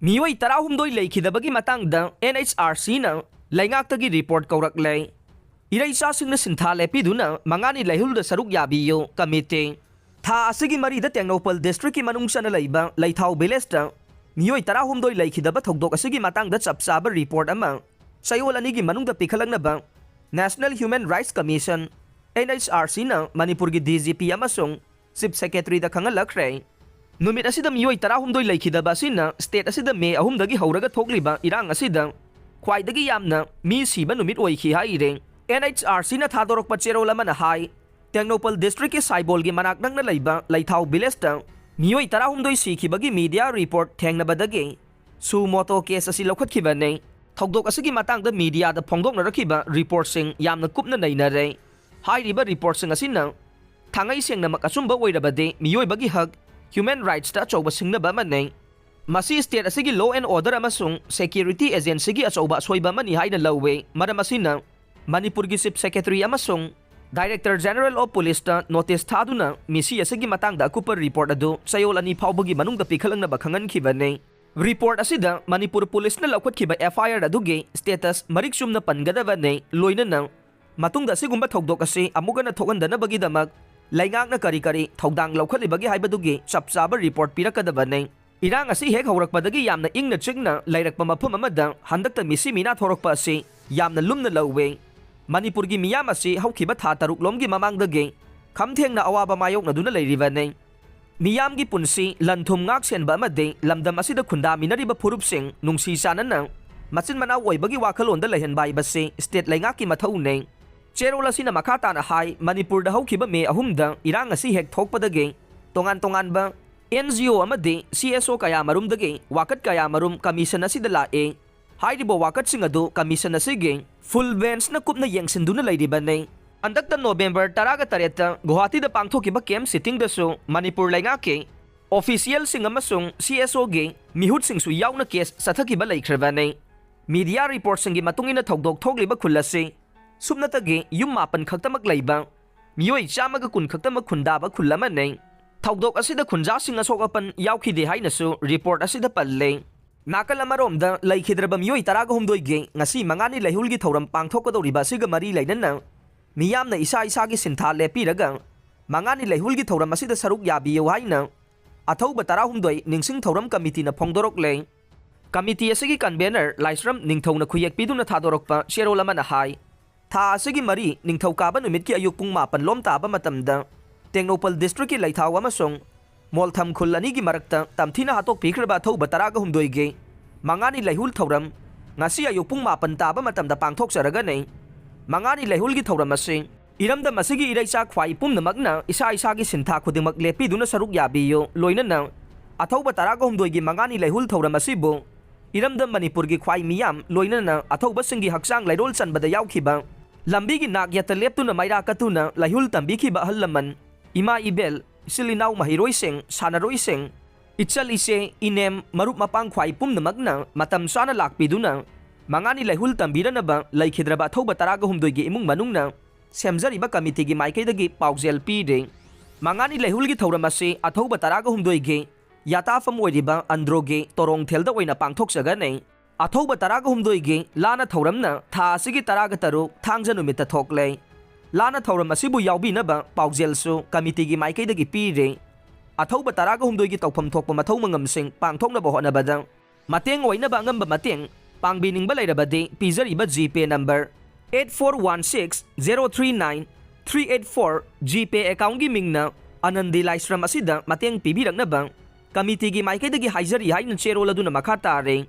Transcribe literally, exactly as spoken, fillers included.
ꯃꯤꯑꯣꯏ ꯇꯔꯥꯍꯨꯝꯗꯣꯏ ꯂꯩꯈꯤꯗꯕꯒꯤ ꯃꯇꯥꯡꯗ N H R Cꯅ ꯂꯩꯉꯥꯛꯇꯒꯤ ꯔꯤꯄꯣꯔꯠ ꯀꯧꯔꯛꯂꯦ꯫ ꯏꯔꯩꯆꯥꯁꯤꯡꯅ ꯁꯤꯟꯊꯥ ꯂꯦꯞꯄꯤꯗꯨꯅ ꯃꯉꯥꯅꯤ ꯂꯩꯍꯨꯜꯗ ꯁꯔꯨꯛ ꯌꯥꯕꯤꯌꯨ ꯀꯃꯤꯇꯤ꯫ ꯊꯥ ꯑꯁꯤꯒꯤ ꯃꯔꯤꯗ ꯇꯦꯡꯅꯧꯄꯜ ꯗꯤꯁꯇ꯭ꯔꯤꯛꯀꯤ ꯃꯅꯨꯡ ꯆꯟꯅ ꯂꯩꯕ ꯂꯩꯊꯥꯎ ꯚꯤꯂꯦꯖꯇ ꯃꯤꯑꯣꯏ ꯇꯔꯥꯍꯨꯝꯗꯣꯏ ꯂꯩꯈꯤꯗꯕ ꯊꯧꯗꯣꯛ ꯑꯁꯤꯒꯤ ꯃꯇꯥꯡꯗ ꯆꯞ ꯆꯥꯕ ꯔꯤꯄꯣꯔꯠ ꯑꯃ ꯆꯌꯣꯜ ꯑꯅꯤꯒꯤ ꯃꯅꯨꯡꯗ ꯄꯤꯈꯠꯂꯛꯅꯕ National Human Rights Commission, N H R Cꯅ ꯃꯅꯤꯄꯨꯔꯒꯤ D G P ꯑꯃꯁꯨꯡ Chief Secretaryꯗ ꯈꯪꯍꯜꯂꯛꯈ꯭ꯔꯦ꯫ ꯅꯨꯃꯤꯠ ꯑꯁꯤꯗ ꯃꯤꯑꯣꯏ ꯇꯔꯥꯍꯨꯝꯗꯣꯏ ꯂꯩꯈꯤꯗꯕ ꯑꯁꯤꯅ ꯁ꯭ꯇꯦꯠ ꯑꯁꯤꯗ ꯃꯦ ꯑꯍꯨꯝꯗꯒꯤ ꯍꯧꯔꯒ ꯊꯣꯛꯂꯤꯕ ꯏꯔꯥꯡ ꯑꯁꯤꯗ ꯈ꯭ꯋꯥꯏꯗꯒꯤ ꯌꯥꯝꯅ ꯃꯤ ꯁꯤꯕ ꯅꯨꯃꯤꯠ ꯑꯣꯏꯈꯤ ꯍꯥꯏꯔꯦ꯫ N H R Cꯅ ꯊꯥꯗꯣꯔꯛꯄ ꯆꯦꯔꯣꯜ ꯑꯃꯅ ꯍꯥꯏ, ꯇꯦꯡꯅꯧꯄꯜ ꯗꯤꯁꯇ꯭ꯔꯤꯛꯀꯤ ꯁꯥꯏꯕꯣꯜꯒꯤ ꯃꯅꯥꯛ ꯅꯛꯅ ꯂꯩꯕ ꯂꯩꯊꯥꯎ ꯚꯤꯂꯦꯖꯇ ꯃꯤꯑꯣꯏ ꯇꯔꯥꯍꯨꯝꯗꯣꯏ ꯁꯤꯈꯤꯕꯒꯤ ꯃꯤꯗꯤꯌꯥ ꯔꯤꯄꯣꯔꯠ ꯊꯦꯡꯅꯕꯗꯒꯤ suo motu ꯀꯦꯁ ꯑꯁꯤ ꯂꯧꯈꯠꯈꯤꯕꯅꯤ꯫ ꯊꯧꯗꯣꯛ ꯑꯁꯤꯒꯤ ꯃꯇꯥꯡꯗ ꯃꯤꯗꯤꯌꯥꯗ ꯐꯣꯡꯗꯣꯛꯅꯔꯛꯈꯤꯕ ꯔꯤꯄꯣꯔꯠꯁꯤꯡ ꯌꯥꯝꯅ ꯀꯨꯞꯅ ꯅꯩꯅꯔꯦ꯫ ꯍꯥꯏꯔꯤꯕ ꯔꯤꯄꯣꯔꯠꯁꯤꯡ ꯑꯁꯤꯅ ꯊꯥꯡꯉꯩ ꯁꯦꯡꯅꯃꯛ ꯑꯆꯨꯝꯕ ꯑꯣꯏꯔꯕꯗꯤ ꯃꯤꯑꯣꯏꯕꯒꯤ ꯍꯛ, human rightsꯇ ꯑꯆꯧꯕ ꯁꯤꯡꯅꯕ ꯑꯃꯅꯤ꯫ ꯃꯁꯤ ꯁ꯭ꯇꯦꯠ ꯑꯁꯤꯒꯤ law and order ꯑꯃꯁꯨꯡ security agencyꯒꯤ ꯑꯆꯧꯕ ꯑꯁꯣꯏꯕ ꯑꯃꯅꯤ ꯍꯥꯏꯅ ꯂꯧꯋꯦ꯫ ꯃꯔꯝ ꯑꯁꯤꯅ ꯃꯅꯤꯄꯨꯔꯒꯤ Chief Secretary ꯑꯃꯁꯨꯡ Director General of Policeꯇ ꯅꯣꯇꯤꯁ ꯊꯥꯗꯨꯅ ꯃꯤꯁꯤ ꯑꯁꯤꯒꯤ ꯃꯇꯥꯡꯗ ꯑꯀꯨꯞꯄ ꯔꯤꯄꯣꯔꯠ ꯑꯗꯨ ꯆꯌꯣꯜ ꯑꯅꯤ ꯐꯥꯎꯕꯒꯤ ꯃꯅꯨꯡꯗ ꯄꯤꯈꯠꯂꯛꯅꯕ ꯈꯪꯍꯟꯈꯤꯕꯅꯤ꯫ ꯔꯤꯄꯣꯔꯠ ꯑꯁꯤꯗ ꯃꯅꯤꯄꯨꯔ ꯄꯨꯂꯤꯁꯅ ꯂꯧꯈꯠꯈꯤꯕ F I R ꯑꯗꯨꯒꯤ ꯁ꯭ꯇꯦꯇꯁ ꯃꯔꯤꯛ ꯆꯨꯝꯅ ꯄꯟꯒꯗꯕꯅꯤ, ꯂꯣꯏꯅꯅ ꯃꯇꯨꯡꯗ ꯑꯁꯤꯒꯨꯝꯕ ꯊꯧꯗꯣꯛ ꯑꯁꯤ ꯑꯃꯨꯛ ꯍꯟꯅ ꯊꯣꯛꯍꯟꯗꯅꯕꯒꯤꯗꯃꯛ ꯂꯩꯉꯥꯛꯅ ꯀꯔꯤ ꯀꯔꯤ ꯊꯧꯗꯥꯡ ꯂꯧꯈꯠꯂꯤꯕꯒꯦ ꯍꯥꯏꯕꯗꯨꯒꯤ ꯆꯞ ꯆꯥꯕ ꯔꯤꯄꯣꯔꯠ ꯄꯤꯔꯛꯀꯗꯕꯅꯤ꯫ ꯏꯔꯥꯡ ꯑꯁꯤ ꯍꯦꯛ ꯍꯧꯔꯛꯄꯗꯒꯤ ꯌꯥꯝꯅ ꯏꯪꯅ ꯆꯤꯛꯅ ꯂꯩꯔꯛꯄ ꯃꯐꯝ ꯑꯃꯗ ꯍꯟꯗꯛꯇ ꯃꯤꯁꯤ ꯃꯤꯅꯥ ꯊꯣꯔꯛꯄ ꯑꯁꯤ ꯌꯥꯝꯅ ꯂꯨꯝꯅ ꯂꯧꯋꯦ꯫ ꯃꯅꯤꯄꯨꯔꯒꯤ ꯃꯤꯌꯥꯝ ꯑꯁꯤ ꯍꯧꯈꯤꯕ ꯊꯥ ꯇꯔꯨꯛ ꯂꯣꯝꯒꯤ ꯃꯃꯥꯡꯗꯒꯤ ꯈꯝ ꯊꯦꯡꯅ ꯑꯋꯥꯕ ꯃꯥꯌꯣꯛꯅꯗꯨꯅ ꯂꯩꯔꯤꯕꯅꯤ꯫ ꯃꯤꯌꯥꯝꯒꯤ ꯄꯨꯟꯁꯤ, ꯂꯟ ꯊꯨꯝ ꯉꯥꯛ ꯁꯦꯟꯕ ꯑꯃꯗꯤ ꯂꯝꯗꯝ ꯑꯁꯤꯗ ꯈꯨꯟꯗꯥꯃꯤꯟꯅꯔꯤꯕ ꯐꯨꯔꯨꯞꯁꯤꯡ ꯅꯨꯡꯁꯤ ꯆꯥꯟꯅꯅ ꯃꯆꯤꯟ ꯃꯅꯥꯎ ꯑꯣꯏꯕꯒꯤ ꯋꯥꯈꯜꯂꯣꯟꯗ ꯂꯩꯍꯟꯕ ꯍꯥꯏꯕꯁꯤ ꯁ꯭ꯇꯦꯠ ꯂꯩꯉꯥꯛꯀꯤ ꯃꯊꯧꯅꯤ꯫ ꯆꯦꯔꯣꯜ ꯑꯁꯤꯅ ꯃꯈꯥ ꯇꯥꯅ ꯍꯥꯏ, ꯃꯅꯤꯄꯨꯔꯗ ꯍꯧꯈꯤꯕ ꯃꯦ ꯑꯍꯨꯝꯗ ꯏꯔꯥꯡ ꯑꯁꯤ ꯍꯦꯛ ꯊꯣꯛꯄꯗꯒꯤ ꯇꯣꯉꯥꯟ ꯇꯣꯉꯥꯟꯕ N G O ꯑꯃꯗꯤ C S O ꯀꯌꯥꯃꯔꯨꯝꯗꯒꯤ ꯋꯥꯀꯠ ꯀꯌꯥꯃꯔꯨꯝ ꯀꯃꯤꯁꯟ ꯑꯁꯤꯗ ꯂꯥꯛꯑꯦ꯫ ꯍꯥꯏꯔꯤꯕ ꯋꯥꯀꯠꯁꯤꯡ ꯑꯗꯨ ꯀꯃꯤꯁꯟ ꯑꯁꯤꯒꯤ full benchꯅ ꯀꯨꯞꯅ ꯌꯦꯡꯁꯤꯟꯗꯨꯅ ꯂꯩꯔꯤꯕꯅꯤ꯫ ꯍꯟꯗꯛꯇ ꯅꯣꯕꯦꯝꯕꯔ ꯇꯔꯥꯒ ꯇꯔꯦꯠꯇ ꯒꯨꯋꯥꯍꯥꯇꯤꯗ ꯄꯥꯡꯊꯣꯛꯈꯤꯕ camp sittingꯗꯁꯨ ꯃꯅꯤꯄꯨꯔ ꯂꯩꯉꯥꯛꯀꯤ officialꯁꯤꯡ ꯑꯃꯁꯨꯡ C S Oꯒꯤ ꯃꯤꯍꯨꯠꯁꯤꯡꯁꯨ ꯌꯥꯎꯅ ꯀꯦꯁ ꯆꯠꯊꯈꯤꯕ ꯂꯩꯈ꯭ꯔꯕꯅꯤ꯫ ꯃꯤꯗꯤꯌꯥ ꯔꯤꯄꯣꯔꯠꯁꯤꯡꯒꯤ ꯃꯇꯨꯡ ꯏꯟꯅ ꯊꯧꯗꯣꯛ ꯊꯣꯛꯂꯤꯕ ꯈꯨꯜ ꯑꯁꯤ ꯁꯨꯞꯅꯇꯒꯤ ꯌꯨꯝ ꯃꯥꯄꯟ ꯈꯛꯇꯃꯛ ꯂꯩꯕ ꯃꯤꯑꯣꯏ ꯆꯥꯝꯃꯒ ꯀꯨꯟ ꯈꯛꯇꯃꯛ ꯈꯨꯟꯗꯥꯕ ꯈꯨꯜ ꯑꯃꯅꯤ꯫ ꯊꯧꯗꯣꯛ ꯑꯁꯤꯗ ꯈꯨꯟꯖꯥꯁꯤꯡ ꯑꯁꯣꯛ ꯑꯄꯟ ꯌꯥꯎꯈꯤꯗꯦ ꯍꯥꯏꯅꯁꯨ ꯔꯤꯄꯣꯔꯠ ꯑꯁꯤꯗ ꯄꯜꯂꯤ꯫ ꯅꯥꯀꯜ ꯑꯃꯔꯣꯝꯗ, ꯂꯩꯈꯤꯗ꯭ꯔꯕ ꯃꯤꯑꯣꯏ ꯇꯔꯥꯒ ꯍꯨꯝꯗꯣꯏꯒꯤ ꯉꯁꯤ ꯃꯉꯥꯅꯤ ꯂꯩꯍꯨꯜꯒꯤ ꯊꯧꯔꯝ ꯄꯥꯡꯊꯣꯛꯀꯗꯧꯔꯤꯕ ꯑꯁꯤꯒ ꯃꯔꯤ ꯂꯩꯅꯅ ꯃꯤꯌꯥꯝꯅ ꯏꯁꯥ ꯏꯁꯥꯒꯤ ꯁꯤꯟꯊꯥ ꯂꯦꯞꯄꯤꯔꯒ ꯃꯉꯥꯅꯤ ꯂꯩꯍꯨꯜꯒꯤ ꯊꯧꯔꯝ ꯑꯁꯤꯗ ꯁꯔꯨꯛ ꯌꯥꯕꯤꯌꯨ ꯍꯥꯏꯅ ꯑꯊꯧꯕ ꯇꯔꯥꯍꯨꯝꯗꯣꯏ ꯅꯤꯡꯁꯤꯡ ꯊꯧꯔꯝ ꯀꯃꯤꯇꯤꯅ ꯐꯣꯡꯗꯣꯔꯛꯂꯦ꯫ ꯀꯃꯤꯇꯤ ꯑꯁꯤꯒꯤ ꯀꯟꯚꯦꯅꯔ ꯂꯥꯏꯁ꯭ꯔꯝ ꯅꯤꯡꯊꯧꯅ ꯈꯨꯌꯦꯛ ꯄꯤꯗꯨꯅ ꯊꯥꯗꯣꯔꯛꯄ ꯆꯦꯔꯣꯜ ꯑꯃꯅ ꯍꯥꯏ, ꯊꯥ ꯑꯁꯤꯒꯤ ꯃꯔꯤ ꯅꯤꯡꯊꯧꯀꯥꯕ ꯅꯨꯃꯤꯠꯀꯤ ꯑꯌꯨꯛ ꯄꯨꯡ ꯃꯥꯄꯟ ꯂꯣꯝ ꯇꯥꯕ ꯃꯇꯝꯗ ꯇꯦꯡꯅꯧꯄꯜ ꯗꯤꯁꯇ꯭ꯔꯤꯛꯀꯤ ꯂꯩꯊꯥꯎ ꯑꯃꯁꯨꯡ ꯃꯣꯜꯊꯝ ꯈꯨꯜ ꯑꯅꯤꯒꯤ ꯃꯔꯛꯇ ꯇꯝꯊꯤꯅ ꯍꯥꯠꯇꯣꯛꯄꯤꯈ꯭ꯔꯕ ꯑꯊꯧꯕ ꯇꯔꯥꯒ ꯍꯨꯝꯗꯣꯏꯒꯤ ꯃꯉꯥꯅꯤ ꯂꯩꯍꯨꯜ ꯊꯧꯔꯝ ꯉꯁꯤ ꯑꯌꯨꯛ ꯄꯨꯡ ꯃꯥꯄꯟ ꯇꯥꯕ ꯃꯇꯝꯗ ꯄꯥꯡꯊꯣꯛꯆꯔꯒꯅꯤ꯫ ꯃꯉꯥꯅꯤ ꯂꯩꯍꯨꯜꯒꯤ ꯊꯧꯔꯝ ꯑꯁꯤ ꯏꯔꯝꯗꯝ ꯑꯁꯤꯒꯤ ꯏꯔꯩꯆꯥ ꯈ꯭ꯋꯥꯏ ꯄꯨꯝꯅꯃꯛꯅ ꯏꯁꯥ ꯏꯁꯥꯒꯤ ꯁꯤꯟꯊꯥ ꯈꯨꯗꯤꯡꯃꯛ ꯂꯦꯞꯄꯤꯗꯨꯅ ꯁꯔꯨꯛ ꯌꯥꯕꯤꯌꯨ, ꯂꯣꯏꯅꯅ ꯑꯊꯧꯕ ꯇꯔꯥꯒ ꯍꯨꯝꯗꯣꯏꯒꯤ ꯃꯉꯥꯅꯤ ꯂꯩꯍꯨꯜ ꯊꯧꯔꯝ ꯑꯁꯤꯕꯨ ꯏꯔꯝꯗꯝ ꯃꯅꯤꯄꯨꯔꯒꯤ ꯈ꯭ꯋꯥꯏ ꯃꯤꯌꯥꯝ, ꯂꯣꯏꯅꯅ ꯑꯊꯧꯕꯁꯤꯡꯒꯤ ꯍꯛꯆꯥꯡ ꯂꯩꯔꯣꯜ ꯆꯟꯕꯗ ꯌꯥꯎꯈꯤꯕ, ꯂꯝꯕꯤꯒꯤ ꯅꯥꯛ ꯌꯦꯠꯇ ꯂꯦꯞꯇꯨꯅ ꯃꯩꯔꯥ ꯀꯠꯇꯨꯅ ꯂꯩꯍꯨꯜ ꯇꯝꯕꯤꯈꯤꯕ ꯑꯍꯜ ꯂꯃꯟ, ꯏꯃꯥ ꯏꯕꯦꯜ, ꯏꯆꯤꯜ ꯏꯅꯥꯎ, ꯃꯍꯩꯔꯣꯏꯁꯤꯡ, ꯁꯥꯟꯅꯔꯣꯏꯁꯤꯡ, ꯏꯆꯜ ꯏꯆꯦ, ꯏꯅꯦꯝ, ꯃꯔꯨꯞ ꯃꯄꯥꯡ ꯈ꯭ꯋꯥꯏ ꯄꯨꯝꯅꯃꯛꯅ ꯃꯇꯝ ꯆꯥꯅ ꯂꯥꯛꯄꯤꯗꯨꯅ ꯃꯉꯥꯅꯤ ꯂꯩꯍꯨꯜ ꯇꯝꯕꯤꯔꯅꯕ ꯂꯩꯈꯤꯗ꯭ꯔꯕ ꯑꯊꯧꯕ ꯇꯔꯥꯒ ꯍꯨꯝꯗꯣꯏꯒꯤ ꯏꯃꯨꯡ ꯃꯅꯨꯡꯅ ꯁꯦꯝꯖꯔꯤꯕ ꯀꯃꯤꯇꯤꯒꯤ ꯃꯥꯏꯀꯩꯗꯒꯤ ꯄꯥꯎꯖꯦꯜ ꯄꯤꯔꯤ꯫ ꯃꯉꯥꯅꯤ ꯂꯩꯍꯨꯜꯒꯤ ꯊꯧꯔꯝ ꯑꯁꯤ ꯑꯊꯧꯕ ꯇꯔꯥꯒ ꯍꯨꯝꯗꯣꯏꯒꯤ ꯌꯥꯇꯥꯐꯝ ꯑꯣꯏꯔꯤꯕ ꯑꯟꯗ꯭ꯔꯣꯒꯤ ꯇꯣꯔꯣꯡꯊꯦꯜꯗ ꯑꯣꯏꯅ ꯄꯥꯡꯊꯣꯛꯆꯒꯅꯤ꯫ ꯑꯊꯧꯕ ꯇꯔꯥꯒ ꯍꯨꯝꯗꯣꯏꯒꯤ ꯂꯥꯟꯅ ꯊꯧꯔꯝꯅ ꯊꯥ ꯑꯁꯤꯒꯤ ꯇꯔꯥꯒ ꯇꯔꯨꯛ ꯊꯥꯡꯖ ꯅꯨꯃꯤꯠꯇ ꯊꯣꯛꯂꯦ꯫ ꯂꯥꯟꯅ ꯊꯧꯔꯝ ꯑꯁꯤꯕꯨ ꯌꯥꯎꯕꯤꯅꯕ ꯄꯥꯎꯖꯦꯜꯁꯨ ꯀꯃꯤꯇꯤꯒꯤ ꯃꯥꯏꯀꯩꯗꯒꯤ ꯄꯤꯔꯤ꯫ ꯑꯊꯧꯕ ꯇꯔꯥꯒ ꯍꯨꯝꯗꯣꯏꯒꯤ ꯇꯧꯐꯝ ꯊꯣꯛꯄ ꯃꯊꯧ ꯃꯉꯝꯁꯤꯡ ꯄꯥꯡꯊꯣꯛꯅꯕ ꯍꯣꯠꯅꯕꯗ ꯃꯇꯦꯡ ꯑꯣꯏꯅꯕ ꯑꯉꯝꯕ ꯃꯇꯦꯡ ꯄꯥꯡꯕꯤꯅꯤꯡꯕ ꯂꯩꯔꯕꯗꯤ ꯄꯤꯖꯔꯤꯕ ꯖꯤꯄꯦ number eight four one six zero three nine three eight four ꯖꯤꯄꯦ ꯑꯦꯀꯥꯎꯟꯒꯤ ꯃꯤꯡꯅ ꯑꯅꯟꯗꯤ ꯂꯥꯏꯁ꯭ꯔꯝ ꯑꯁꯤꯗ ꯃꯇꯦꯡ ꯄꯤꯕꯤꯔꯛꯅꯕ ꯀꯃꯤꯇꯤꯒꯤ ꯃꯥꯏꯀꯩꯗꯒꯤ ꯍꯥꯏꯖꯔꯤ ꯍꯥꯏꯅ ꯆꯦꯔꯣꯜ ꯑꯗꯨꯅ ꯃꯈꯥ ꯇꯥꯔꯦ꯫